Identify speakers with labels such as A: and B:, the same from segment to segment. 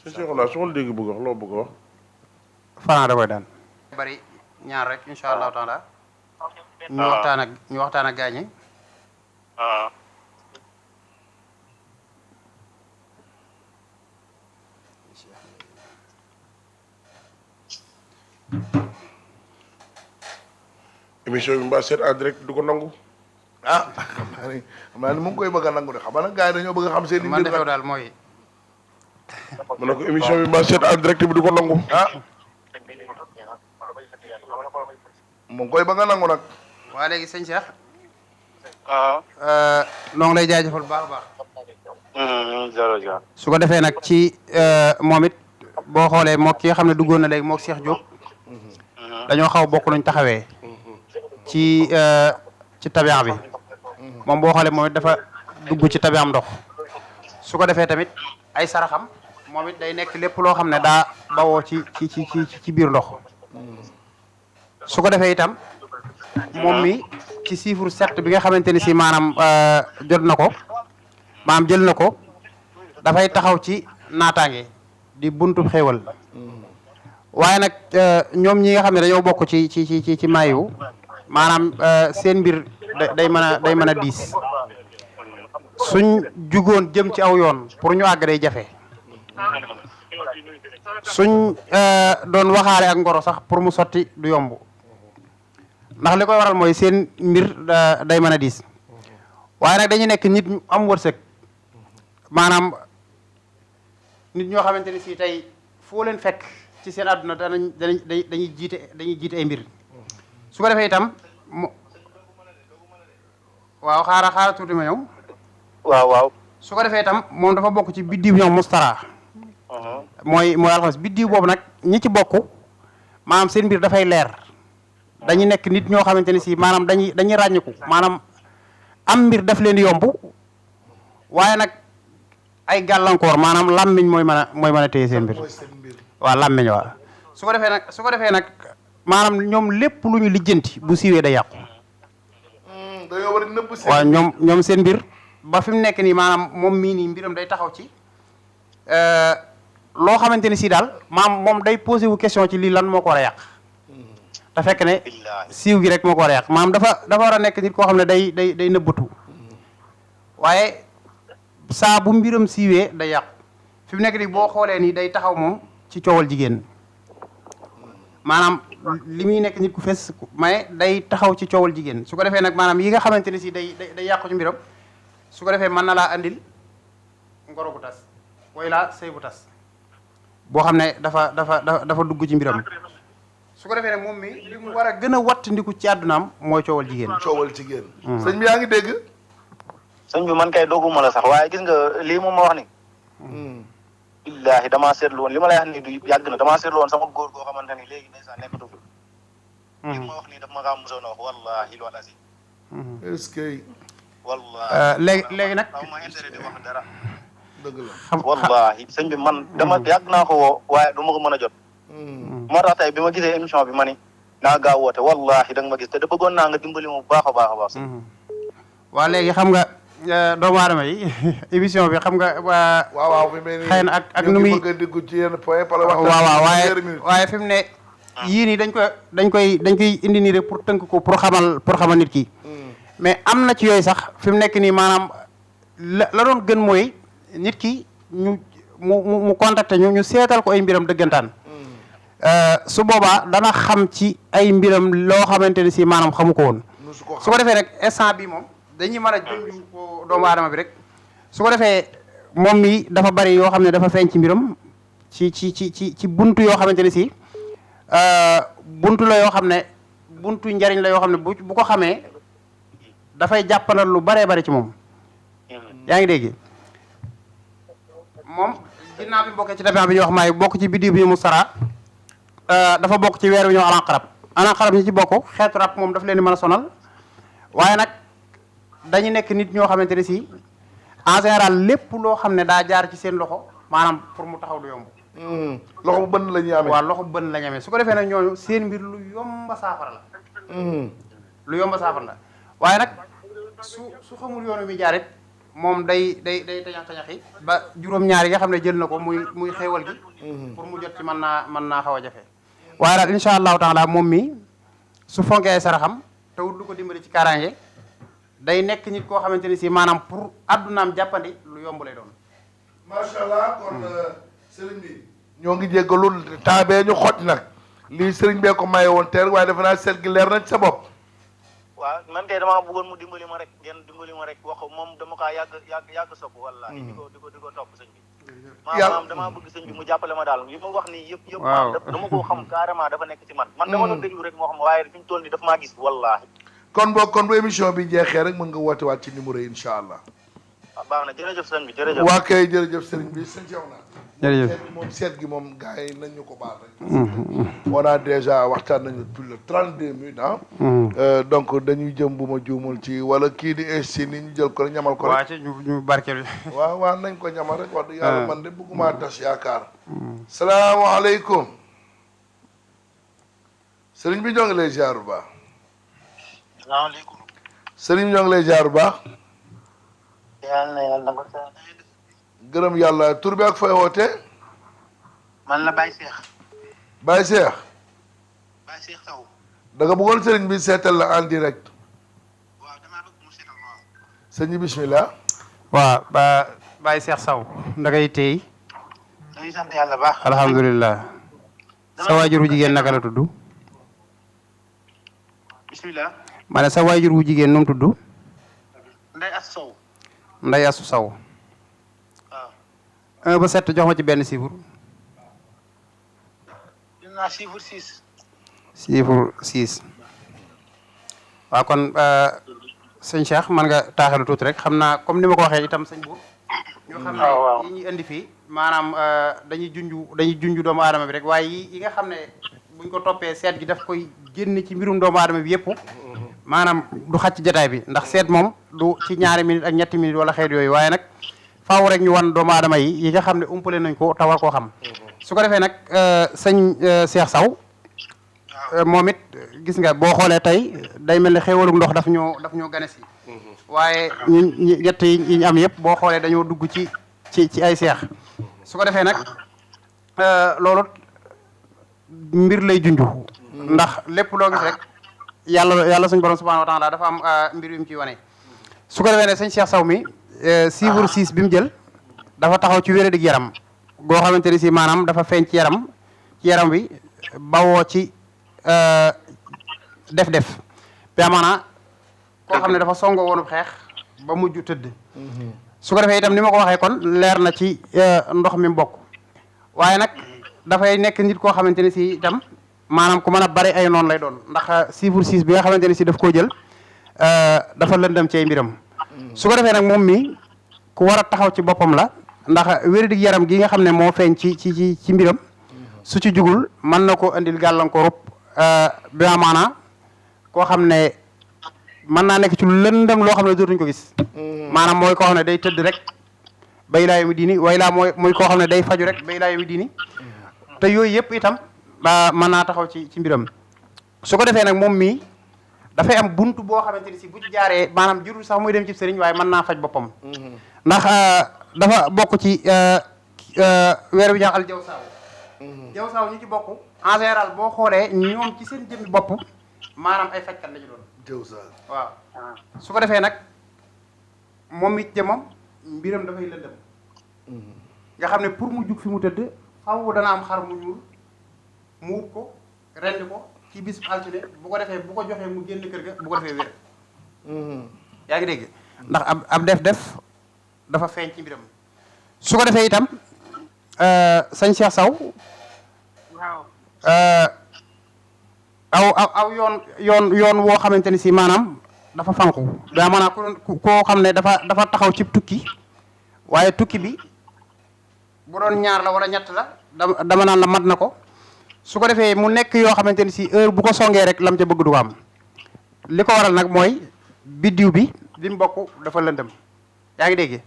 A: sëñ Cheikhouna su ma la dégg bëgg wax loo bëgg wax.
B: Franc da koy daan. bari ñaar rek incha allahu taala. ñu waxtaan ak gaañi.
A: émission bi mbaa seet en direct du ko nangu.
C: xam naa ni mu ngi koy bëgg a nangu de xam nga nag gars yi dañoo bëgg a xam seen i
B: man defew daal mooy.
A: ma ne ko émission bi mbaa seet en direct bi du ko nangu.
C: mu ngi koy bëgg a nangu nag.
B: waa léegi sëñ Cheikh. noo ngi lay jaajëfal bu baax a baax. su ko defee nag ci moom it boo xoolee moog ki nga xam ne duggoon na léegi moog Cheikh Diop. dañoo xaw bokk luñ taxawee. ci tabian bi. moom boo xoolee moom it dafa dugg ci tabiam ndox. su ko defee tamit ay saraxam moom it day nekk lépp loo xam ne daa bawoo ci biir ndox. su ko defee itam moom mi ci chiffre 7 bi nga xamante ni si maanaam jot na ko maanaam jël na ko dafay taxaw ci naataange di buntu xéewal waaye nag ñoom ñi nga xam ne dañoo bokk ci maayu maanaam seen mbir day mën a diis suñ jugoon jëm ci aw yoon pour ñu àgg day jafe suñ doon waxaale ak ngoro sax pour mu sotti du yomb ndax li koy waral mooy seen mbir day mën a diis waaye nag dañu nekk nit ñu am wërsëg maanaam nit ñoo xamante ni si tey foo leen fekk ci seen àdduna dañuy jiite ay mbir su ko defee itam waaw xaara tuuti ma ñëw
D: waaw
B: su ko defee itam moom dafa bokk ci biddiw ñoom mustara mooy alxames biddiw boobu nag ñi ci bokk maanaam seen mbir dafay leer dañu nekk nit ñoo xamante ni si maanaam dañuy ràññiku maanaam am mbir daf leen yomb waaye nag ay gàllankoor maanaam làmmiñ mooy mën a téye seen mbir waaw làmmiñ waaw su ko defee nag maanaam ñoom lépp lu ñu lijjanti bu siiwee da yàqu
C: dañoo war a nëbb seen
B: waaw ñoom seen mbir ba fi mu nekk nii maanaam moom mii nii mbiram day taxaw ci loo xamante ni si daal maanaam moom day posé wu question ci lii lan moo ko war a yàq te fekk ne siiw gi rek moo ko war a yàq maanaam dafa war a nekk nit koo xam ne day nëbbatu waaye saa bu mbiram siiwee day yàqu fi mu nekk nii boo xoolee nii day taxaw moom ci coowal jigéen maanaam li muy nekk nit ku fees mais day taxaw ci coowal jigéen su ko defee nag maanaam yi nga xamante ne si day yàqu ci mbiram su ko defee mën na laa andil ngoro bu tas way laa sëy bu tas boo xam ne dafa dugg ci mbiram su ko defee nag moom mi li mu war a gën a wattandiku ci àddunaam mooy coowal jigéen.
C: sëñ bi yaa ngi dégg.
D: sëñ bi man kay dogguma la sax waaye gis nga lii moom ma wax ni. billaahi damaa seetlu woon li ma lay wax nii du yàgg na damaa seetlu woon sama góor goo xamante ni léegi ndeysaan nekkatu fi. li ma wax nii daf ma kaa mosoon a wax wallaahi loolu asi.
C: est-ce que.
D: wallaahi
B: léegi nag.
D: ma intérêt di wax dara.
C: dëgg la
D: wallaahi sëñ bi man dama yàgg naa ko woo waaye du ma ko mën a jot. moo tax tey bi ma gisee émission bi ma ni naa gaaw woote wallaahi da nga ma gis te da bëggoon naa nga dimbali ma bu baax a baax a baax.
B: waaw léegi xam nga doomu aadama yi émission bi xam nga waa.
C: waaw fi mel ni
B: xëy na ak nu muy
C: bëgg a dégg ci yenn point par waxtaan.
B: waaw waaye fi mu ne. yii nii dañ koy indi nii rek pour tënk ko pour xamal nit ki. mais am na ci yooyu sax fi mu nekk nii maanaam la doon gën mooy nit ki mu contacté ñu seetal ko ay mbiram dëggantaan. su boobaa dana xam ci ay mbiram loo xamante ne si maanaam xamu ko woon. su ko defee rek instant bi moom dañuy mën a junj ko doomu aadama bi rek su ko defee moom mi dafa bari yoo xam ne dafa feeñ ci mbiram ci buntu yoo xamante ne si buntu la yoo xam ne buntu njariñ la yoo xam ne bu ko xamee dafay jàppandal lu baree bari ci moom. yaa ngi dégg moom ginnaaw bi bokkee ci tabian bi ñuy wax maay bokk ci biddiw bi mu sara dafa bokk ci weer wi ñëw alanqarab ñi ci bokk xeetu rab moom daf leen di mën a sonal waaye nag dañu nekk nit ñoo xamante ne si en général lépp loo xam ne daa jaar ci seen loxo maanaam pour mu taxaw du yomb.
C: loxo bu bënn la ñuy amee.
B: waaw loxo bu bënn la ñu amee su ko defee nag ñooñu seen mbir lu yomba saafara la. lu yomba saafara la waaye nag su xamul yoonu mi jaar it moom day tañax-tañaxi ba juróom-ñaar yi nga xam ne jël na ko muy xéewal gi pour mu jot ci mën naa xaw a jafe waaye daal incha allahu taala moom mi su fonkee ay saraxam te wut lu ko dimbali ci kaaraange day nekk nit koo xamante ni si maanaam pour addunaam jàppandi lu yomb lay doon.
C: macha allah kon sëriñ bi ñoo ngi jéggalu temps bee ñu xoj nag lii sëriñ bee ko maye woon teer waaye defe naa seet gi leer na ci sa bopp.
D: waaw man kay damaa bëggoon mu dimbali ma rek ngeen dimbali ma rek wax moom dama kaa yàgg sopp wallaahi di ko topp sëñ bi maanaam damaa bëgg sëñ bi mu jàppale ma daal yi ma wax nii yëpp dama koo xam carrément dafa nekk ci man dama doon déglu rek moo xam waaye fi ñu toll nii dafa maa gis wallaahi
C: kon bu émission bi jeexee rek mën nga woote waat ci numéro yi incha allah.
D: waaw baax na jërëjëf sëñ bi jërëjëf
C: waa kay jërëjëf sëriñ bi sëñ Cheikh na
B: jërëjëf
C: moom seet gi moom gars yi nañ ñu ko baal rek. on a déjà waxtaan nañu plus de 32 minutes donc dañuy jëm bu ma juumul ci wala kii di esti ni ñu jël ko rek ñamal ko rek.
B: waa ci ñu barkeel.
C: waaw nañ ko ñamal rek wax dëgg yàlla man de bëgguma tas yaakaar. salaamaaleykum. sëriñ bi ñoo ngi lay ziar bu baax.
D: salaamaaleykum.
C: sëriñ bi ñoo ngi lay ziar bu baax.
D: yàlla na yàlla na ko sa
C: gërëm yàlla tur bi ak fay woote.
D: man la Baye Cheikh.
C: Baye Cheikh.
D: Baye Cheikh Sow.
C: da nga bëggoon sëriñ bi seetal la en direct.
D: waaw damaa bëgg mu seetal waaw.
C: sëñ bi bismillah.
B: waaw Baye Cheikh Sow da ngay téy.
D: dañuy sant yàlla baax.
B: alhamdulilah. sa waajur wu jigéen naka la tudd.
D: bismillah.
B: ma ne sa waajur wu jigéen nu mu tudd.
D: Ndeye As Sow.
B: Ndeye Asu Sow.
D: waaw.
B: 1 ba 7 jox ma ci benn chiffre.
D: dinaa chiffre 6.
B: chiffre 6. waaw kon sëñ Cheikh man nga taaxalu tuuti rek xam naa comme ni ma ko waxee itam sëñ Bour. ñoo xam ne yi ñuy indi fii maanaam dañuy junju doomu aadama bi rek waaye yi nga xam ne buñ ko toppee seet gi daf koy génn ci mbirum doomu aadama bi yëpp maanaam du xaj ci jataay bi ndax seet moom du ci ñaari minutes ak ñetti minutes wala xeet yooyu waaye nag faaw rek ñu wan doomu aadama yi nga xam ne umpale nañ ko tawar koo xam su ko defee nag sëñ Cheikh Sow moom it gis nga boo xoolee tey day mel ne xéewalug ndox daf ñoo gane si waaye ñi ñett yi ñu am yëpp boo xoolee dañoo dugg ci ay seex su ko defee nag loolu mbir lay junju ndax lépp loo gis rek yàlla suñu borom subhanahu wa taala dafa am mbir yu mu ciy wane su ko defee ne sëñ Cheikh Sow mi chiffre 6 bi mu jël dafa taxaw ci wér-dig yaram goo xamante ni si maanaam dafa feeñ ci yaram bi bawoo ci def bi amaana koo xam ne dafa songoo woonub xeex ba mujj tëdd su ko defee itam ni ma ko waxee kon leer na ci ndox mi bokk waaye nag dafay nekk nit koo xamante ni si itam maanaam ku mën a bari ay noonu lay doon ndax chiffre 6 bi nga xamante ni si daf koo jël dafa lëndëm ci ay mbiram su ko defee nag moom mi ku war a taxaw ci boppam la ndax wér-dig yaram gi nga xam ne moo feeñ ci mbiram su ci jugul mën na ko indil gàllankoorub bi amaana koo xam ne mën naa nekk ci lu lëndëm loo xam ne dootuñu ko gis maanaam mooy koo xam ne day tëdd rek ba ilaa yawmi diini way laa mooy koo xam ne day faju rek ba ilaa yawmi diini te yooyu yëpp itam mën naa taxaw ci mbiram su ko defee nag moom mii dafay am buntu boo xamante ni si bu ci jaaree maanaam jurul sax muy dem ci sëriñ waaye mën naa faj boppam ndax dafa bokk ci weer wi ñaax al jaw saaw ñu ci bokk en général boo xoolee ñoom ci seen jëmmi bopp maanaam ay fajkat la ñu doon
C: jëw saaw
B: waaw su ko defee nag moom it jëmam mbiram dafay lëndëm nga xam ne pour mu jug fi mu tëdd xaw dana am xar mu ñuul mu wut ko rendi ko ci bis altine bu ko defee bu ko joxee mu génn kër ga bu ko defee wér yaa ngi dégg ndax ab def dafa feeñ ci mbiram su ko defee itam sëñ Cheikh Sow aw yoon woo xamante ni si maanaam dafa fanqu daa maanaam koo xam ne dafa taxaw ci tukki waaye tukki bi bu doon ñaar la wala ñett la dama naan la mat na ko su ko defee mu nekk yoo xamante ni si heure bu ko songee rek lam ca bëgg du ko am li ko waral nag mooy biddiw bi mu bokk dafa lëndëm yaa ngi dégg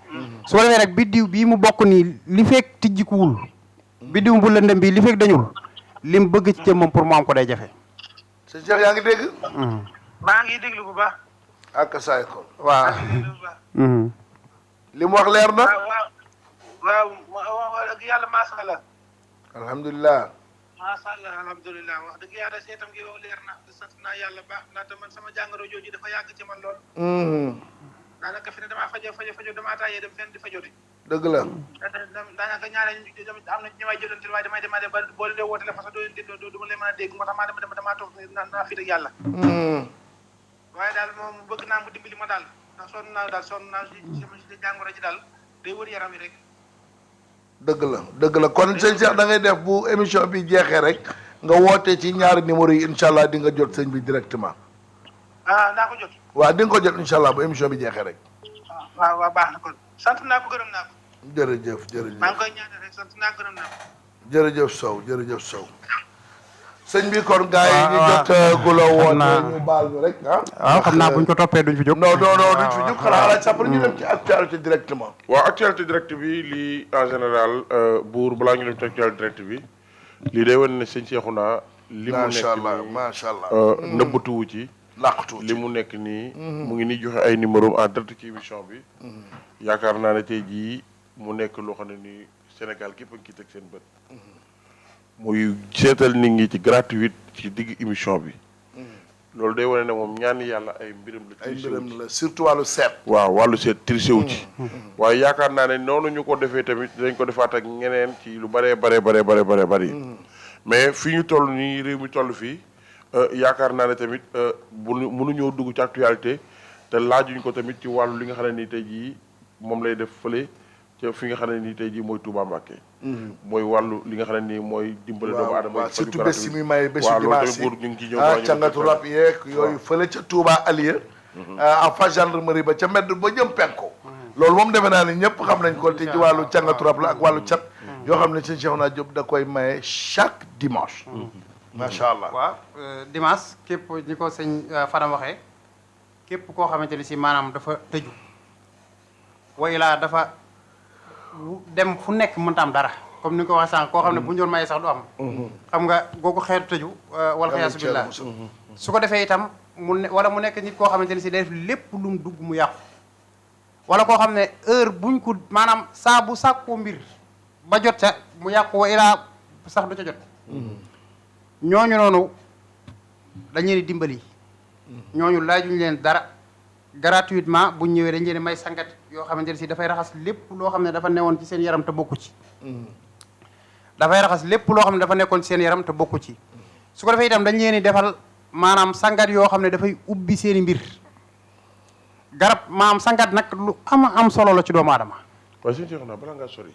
B: su ko defee nag biddiw bii mu bokk nii li fekk tijjikuwul biddiw bu lëndëm bi li fekk dañul lim bëgg ci jëmmam pour mu am ko day jafe
C: sëñ Cheikh yaa ngi dégg
D: maa ngi déglu bu baax.
C: ak saay ko
B: waaw
C: li mu wax leer na.
E: waaw dëgg yàlla macha allah.
C: alhamdulilah.
E: macha allah alhamdulilah wax dëgg yàlla seetam gi yow leer na sant naa yàlla baax na te man sama jàngoro jooju dafa yàgg ci man lool. daanaka fi ne damaa fajo damaa taayee dem fenn di fajo de.
C: dëgg la.
E: daanaka ñaare am na ñu may jëlantil waaye damay dem ba boo leen woo téléphone sax du ma leen mën a dégg moo tax damaa toog naa fi rek yàlla. waaye daal moom bëgg naa mu dimbali ma daal ndax sonn naa si jàngoro ji daal day wër yaram yi rek.
C: dëgg la kon sëñ Cheikh da ngay def bu émission bi jeexee rek nga woote ci ñaari numéro yi incha allah di nga jot sëñ bi directement.
E: naa ko jot.
C: waaw di nga ko jot incha allah bu émission bi jeexee rek.
E: waaw baax na kon sant naa ko gërëm naa ko.
C: jërëjëf.
E: maa ngi koy ñaanal rek sant naa ko gërëm naa ko.
C: jërëjëf Sow. sëñ bi kon gars yi ñu jot guloo woote ñu baal ñu rek
B: waaw xam naa buñ ko toppee duñ fi jóg.
C: non duñ fi jóg xanaa alaaj sax ñu dem ci actualité directement.
A: waaw actualité directe bi lii en général buur balaa ñu dem ci actualité directe bi lii day wane ne sëñ Cheikhouna li mu nekk
C: macha allah
A: nëbbatuwu ci
C: làqatu
A: li mu nekk nii mu ngi ni joxe ay numéro en direct ci émission bi yaakaar naa ne tey jii mu nekk loo xam ne nii Sénégal képp a ngi ciy teg seen bët muy seetal nit ñi ci gratuite ci digg émission bi loolu day wane ne moom ñaan yàlla ay mbiram la
C: surtout wàllu seet
A: waaw wàllu seet triché wu ci waaye yaakaar naa ne noonu ñu ko defee tamit dañ ko defaat ak ñeneen ci lu bëree bëri mais fii ñu toll nii réew mi toll fii yaakaar naa ne tamit mënuñoo dugg ci actualité te laajuñ ko tamit ci wàllu li nga xam ne nii tey jii moom lay def fële ca fi nga xam ne nii tey jii mooy Touba Mbacké mooy wàllu li nga xam ne nii mooy dimbale doomu aadama
C: surtout bés si muy may bésu
A: waaw loolu
C: dimanche
A: tamit ñu ngi ci ñëw
C: cangatu rab yeeg yooyu fële ca Touba Alieu en face gendarmerie ba ca mbedd ba jëm penko loolu moom defe naa ne ñëpp xam nañ ko te ci wàllu cangatu rab la ak wàllu cat yoo xam ne sëñ Cheikhouna Diop da koy maye chaque dimanche macha allah
B: waaw dimanche képp ñi ko sëñ Fadam waxee képp koo xamante ni si maanaam dafa tëju way laa dafa dem fu nekk mënta am dara comme ni nga ko waxee sànq koo xam ne bu ñu doon maye sax du am xam nga googu xeetu tëju wal xiyaasu billah su ko defee itam wala mu nekk nit koo xamante ni si day def lépp lu mu dugg mu yàqu wala koo xam ne heure buñ ko maanaam saa bu sàkkoo mbir ba jot ca mu yàqu wa ilaa sax du ca jot ñooñu noonu dañ leen di dimbali ñooñu laajuñ leen dara gratuitement buñ ñëwee dañ leen may sangat yoo xamante ne si dafay raxas lépp loo xam ne dafa newoon ci seen yaram te bokku ci dafay raxas lépp loo xam ne dafa nekkoon ci seen yaram te bokku ci su ko defee itam dañ leen di defal maanaam sangat yoo xam ne dafay ubbi seen i mbir garab maanaam sangat nag lu am solo la ci doomu aadama
A: waaye sëñ Cheikhouna balaa ngaa sori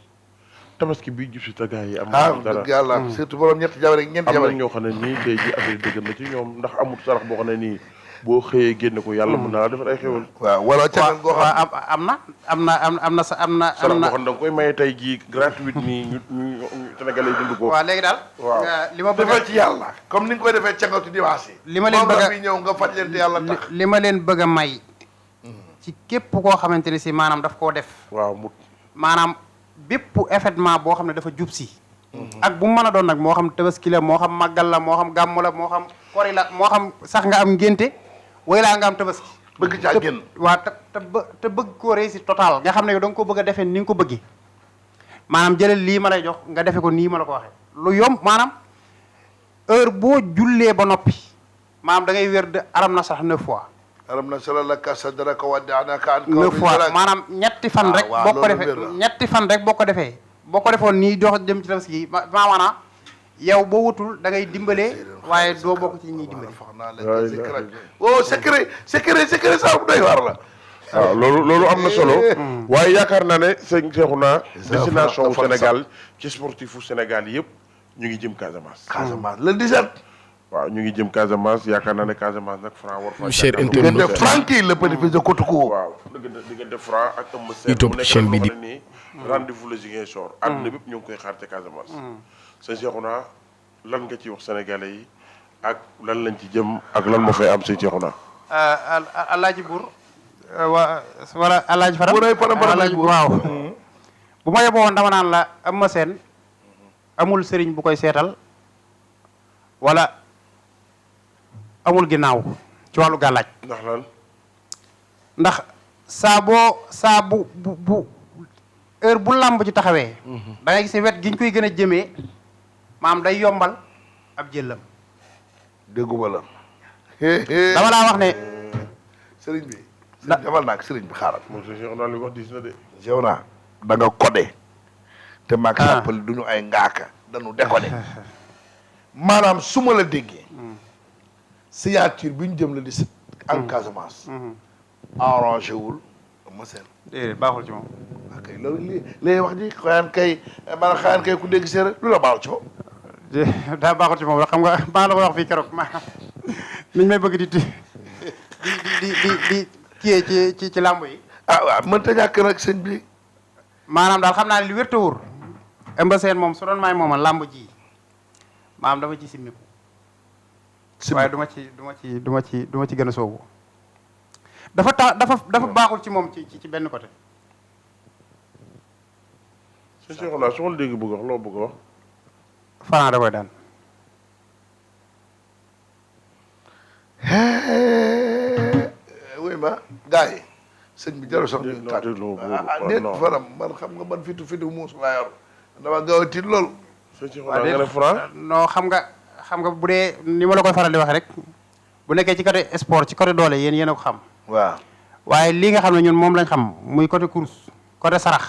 A: tabaski bi jub si tagaay yi am
C: dëgg yàlla surtout borom ñetti jabar ak ñeenti jabar
A: am na ñoo xam ne nii tey ji affaire dëgg na ci ñoom ndax amul sarax boo xam ne nii boo xëyee génne ko yàlla mën naa la defal ay xéwal
C: waaw wala cangat goo xam
B: am na
A: sarax boo xam ne da nga koy maye tey jii gratuite nii ñu sénégalais dund ko
B: waaw léegi daal
A: waaw
B: li ma bëgg
C: defal ci yàlla comme ni nga koy defee cangatu dimanche
B: li ma leen bëgg a
C: bi ñëw nga faj leen te yàlla tax
B: li ma leen bëgg a may ci képp koo xamante ne si maanaam daf koo def
A: waaw mu
B: maanaam bépp événement boo xam ne dafa jub si ak bu mu mën a doon nag moo xam tabaski la moo xam màggal la moo xam gàmmu la moo xam kori la moo xam sax nga am ngénte way laa nga am tabaski
C: bëgg caa génn
B: waaw te bëgg koo réussir total nga xam ne yow da nga ko bëgg a defee ni nga ko bëggee maanaam jëlal lii ma lay jox nga defe ko nii ma la ko waxee lu yomb maanaam heure boo jullee ba noppi maanaam da ngay wér de aram na sax 9 fois
C: aram na sala la kasa dara ko wadde anaka an
B: 9 fois maanaam ñetti fan rek boo ko defee ñetti fan rek boo ko defee boo ko defoon nii dox jëm ci tabaski yi maanaam yow boo wutul da ngay dimbalee waaye doo bokk ci ñuy dimbale
C: oh secret saa bu doy war la
A: waaw loolu am na solo waaye yaakaar naa ne sëñ Cheikhouna destination wu Sénégal ci sportif fu Sénégal yëpp ñu ngi jëm Casamance
C: le 17
A: waaw ñu ngi jëm Casamance yaakaar naa ne Casamance nag Franc war fa
C: diggante Francky le petit fils de Kotoko
A: waaw diggante Franc ak Eumeu Sène mu nekk loo xam ne nii rendez-vous la Ziguinchor àdduna bépp ñu ngi koy xaar ca Casamance sëñ Cheikhouna lan nga ci wax sénégalais yi ak lan lañ ci jëm ak lan moo fay am sëñ Cheikhouna
B: alaaji Buur wala alaaji Fadam waaw bu ma yeboo woon dama naan la Eumeu Sène amul sëriñ bu koy seetal wala amul ginnaaw ci wàllu gàllaaj
A: ndax lan
B: ndax saa bu heure bu làmb ci taxawee da ngay gis ne wet gi ñu koy gën a jëmee maam day yombal ab jëllam.
C: dégguma la.
B: dama laa wax ne
C: sëriñ bi. defal naa ko sëriñ bi xaaral.
A: moom sa Cheikh naa li wax diis na de.
C: yow naa da nga codé. te maag sàppali du ñu ay ngaaka dañu décodé. maanaam su ma la déggee. signature bi ñu jëm la di en Casamance. arrangé wul ma seen.
B: déedéet baaxul ci moom.
C: ok loolu lii wax ji xayaan kay ku dégg séeréer lu la baaxul ci moom.
B: daa baaxul ci moom rek xam nga maa la ko wax fii keroog maanaam niñ may bëgg di kiyee ci làmb yi.
C: ah waaw mënta ñàkk nag sëñ bi.
B: maanaam daal xam naa ne li wér te wóor. Eumeu Sène moom su doon maay mooma làmb ji maanaam dama ci simmiku. waaye du ma ci gën a soobu. dafa baaxul ci moom ci benn côté.
A: sa Cheikh naa su ma la dégg bëgg wax loo bëgg wax.
B: Franc da koy daan.
C: wuy ma gars yi sëñ bi jarul sax ñu tàgg déet faram man xam nga man fitu muus laa yor dama gaaw a tiit loolu.
A: sa Cheikh naa nga ne Franc.
B: non xam nga bu dee ni ma la koy faral di wax rek bu nekkee ci côté sport ci côté doole yéen a ko xam.
C: waaw
B: waaye lii nga xam ne ñun moom lañ xam muy côté course côté sarax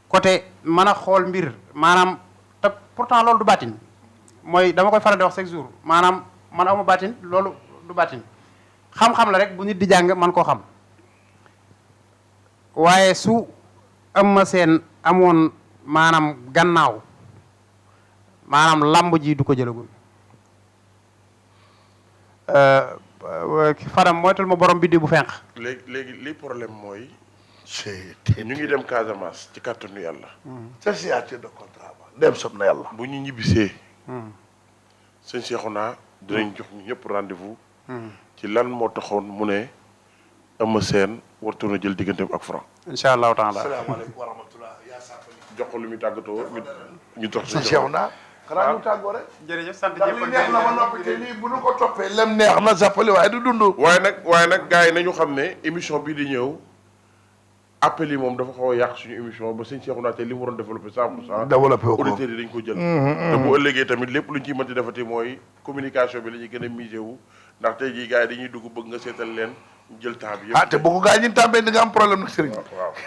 B: côté mën a xool mbir maanaam te pourtant loolu du baatin mooy dama koy faral di wax chaque jour maanaam man awma baatin loolu du baatin xam-xam la rek bu nit di jàng man koo xam waaye su Eumeu Sène amoon maanaam gannaaw maanaam lamb ji du ko jëlagul Fadam moytul ma borom biddi bu fenq.
A: léegi li problème mooy. ñu ngi dem Casamance ci kàttanu yàlla.
C: sa signature de contrat ba dem sob na yàlla.
A: bu ñu ñibbisee. sëñ Cheikhouna dinañ jox ñu ñëpp rendez-vous. ci lan moo taxoon mu ne Eumeu Sène wartoon a jël digganteem ak Franc.
B: incha allahu taala.
C: asalaamaaleykum wa rahmatulah yaa Safali.
A: jox ko lu muy tàggatoo ñu dox.
C: sëñ Cheikhouna. xanaa ñu tàggoo rek.
B: jërëjëf sant
C: ndax li neex na ba noppi te lii bu ñu ko toppee lem neex na Safali waaye du dund.
A: waaye nag gars yi nañu xam ne émission bii di ñëw appel yi moom dafa xaw a yàq suñu émission ba sëñ Cheikhouna tey li mu waroon développé 100%.
C: développé ko
A: auditeurs yi dañ ko jël. te bu ëllëgee tamit lépp luñ ciy mënti defati mooy communication bi la ñuy gën a misé wu ndax tey jii gars yi dañuy dugg bëgg nga seetal leen jël temps bi yëpp.
C: te bu ko gars yi ñu tàmbee di nga am problème nag sëriñ.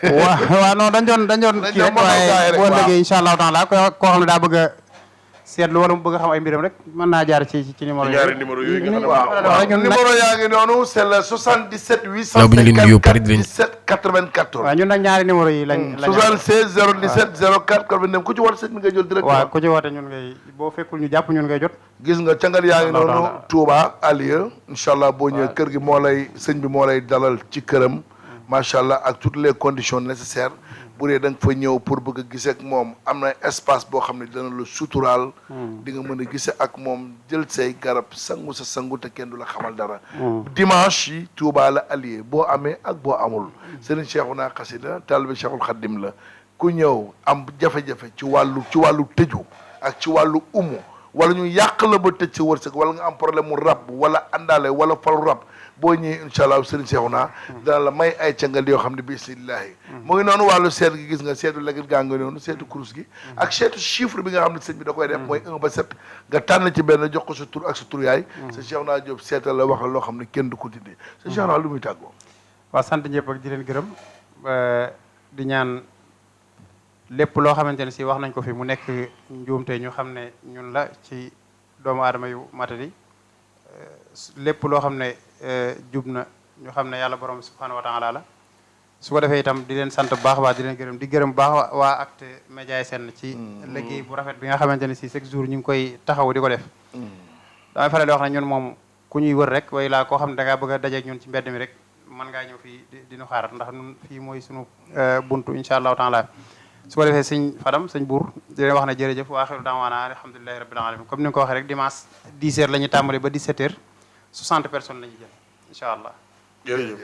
B: waaw non dañ doon kii rek waaye boo ëllëgee incha allahu taala koo xam ne daa bëgg a seetlu wala mu bëgg a xam ay mbiram rek mën naa jaar ci numéro yi.
A: ñaari numéro yooyu nga xam ne
C: waaw numéro yaa ngi noonu c'est le 77 854 94.
B: waaw ñun nag ñaari numéro yi lañ
C: 76 017 04 89 ku ci woote sëñ bi ngay jël direct.
B: waaw ku ci woote ñun ngay boo fekkul ñu jàpp ñun ngay jot.
C: gis nga cangat yaa ngi noonu Touba Alieu incha allah boo ñëwee kër gi sëñ bi moo lay dalal ci këram macha allah ak toutes les conditions nécessaires bu dee da nga fa ñëw pour bëgg a gisee ak moom am na espace boo xam ne dana la suturaal. di nga mën a gisee ak moom jël say garab sangu sa sangu te kenn du la xamal dara. dimanche yi Touba la Alieu boo amee ak boo amul. Serigne Cheikhouna Xasida taalibe Cheikhul Khadim la ku ñëw am jafe-jafe ci wàllu tëju ak ci wàllu umu wala ñu yàq la ba tëj sa wërsëg wala nga am problème mu rab wala àndaale wala falu rab boo ñëwee incha allah Serigne Cheikhouna dana la may ay cangal yoo xam ne bismillahi mu ngi noonu wàllu seet gi gis nga seetu legit gaa ngi noonu seetu kurus gi ak seetu chiffre bi nga xam ne sëñ bi da koy def mooy 1 ba 7 nga tànn ci benn jox ko sa tur ak sa tur yaay sa Cheikhouna Diop seetal la wax la loo xam ne kenn du ko dindi sa Cheikhouna lu muy tàggoo
B: waaw sant ñëpp ak di leen gërëm di ñaan lépp loo xamante ne si wax nañ ko fi mu nekk njuumte ñu xam ne ñun la ci doomu aadama yu matadi lépp loo xam ne jub na ñu xam ne yàlla borom subhanahu wa taala la su ko defee itam di leen sant bu baax a baax di leen gërëm di gërëm bu baax waa Acte Média SN ci liggéey bu rafet bi nga xamante ne si chaque jour ñu ngi koy taxaw di ko def damay faral di wax ne ñun moom ku ñuy wër rek way laa koo xam ne da ngaa bëgg a dajeeg ñun ci mbedd mi rek mën ngaa ñëw fii di ñu xaar ndax ñun fii mooy sunu buntu incha allahu taala su ko defee sëñ Fadam sëñ Bour di leen wax ne jërëjëf wa axiru daawaana alhamdulilahi rabbil alamin comme ni nga ko waxee rek dimanche 10 heures la ñuy tàmbali ba 17 heures 60 personnes la ñuy jël incha allah
A: jërëjëf